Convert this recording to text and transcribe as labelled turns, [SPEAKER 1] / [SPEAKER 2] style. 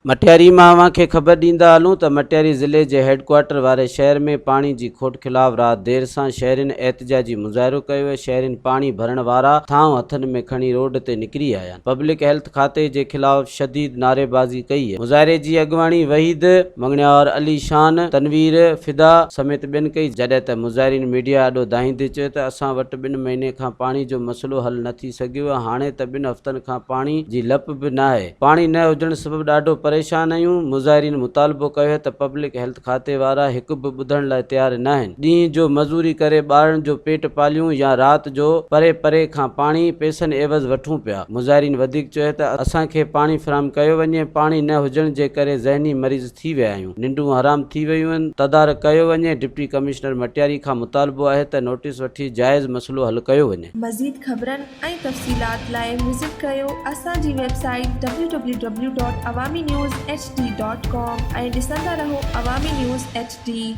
[SPEAKER 1] مٽياري مان اوهان کي خبر ڏيندا هلون ته مٽياري ضلعي جي هيڊ ڪوارٽر واري شهر ۾ پاڻي جي کوٽ خلاف رات دير سان شهرين احتجاجي مظاهرو ڪيو شهرين پاڻي ڀرڻ وارا ٿانو هٿن ۾ کڻي روڊ تي نڪري آيا پبلڪ هيلٿ کاتي جي خلاف شديد نعريبازي ڪئي مظاهري جي اڳواڻي وحيد مڱڻيار، علي شان، تنوير فدا سميت ٻين ڪئي جڏهن ته مظاهرين ميڊيا آڏو دانهيندي چيو ته اسان وٽ ٻن مهيني کان پاڻي جو مسئلو حل نه ٿي سگهيو هاڻي ته ٻن هفتن کان پاڻي جي لپ به ناهي. پاڻي نه هجڻ سبب ڏاڍو پريشان آهيون، مظاهرين مطالبو ڪيو ته پبلڪ هيلٿ کاتي وارا هڪ به ٻڌڻ لاء تيار ناهن، ڏينهن جو مزوري ڪري ٻارڙن جو پيٽ پاليون يا رات جو پري پري کان پاڻي پئسن عيوض وٺون پيا، مظاهرين وڌيڪ چيو ته اسان کي پاڻي فراهم ڪيو وڃي، پاڻي نه هجڻ جي ڪري ذهني مريض ٿي ويا آهيون، ننڊون حرام ٿي ويون آهن، تدارڪ ڪيو وڃي، ڊپٽي ڪمشنر مٽياري کان مطالبو آهي ته نوٽيس وٺي جائز مسئلو حل ڪيو وڃي.
[SPEAKER 2] مزيد خبرن ۽ تفصيلات لاء وزٽ ڪريو اسان جي website W W W dot Awami news H D dot com ۽ ڏسندا رهو عوامي نيوز ايڇ ڊي.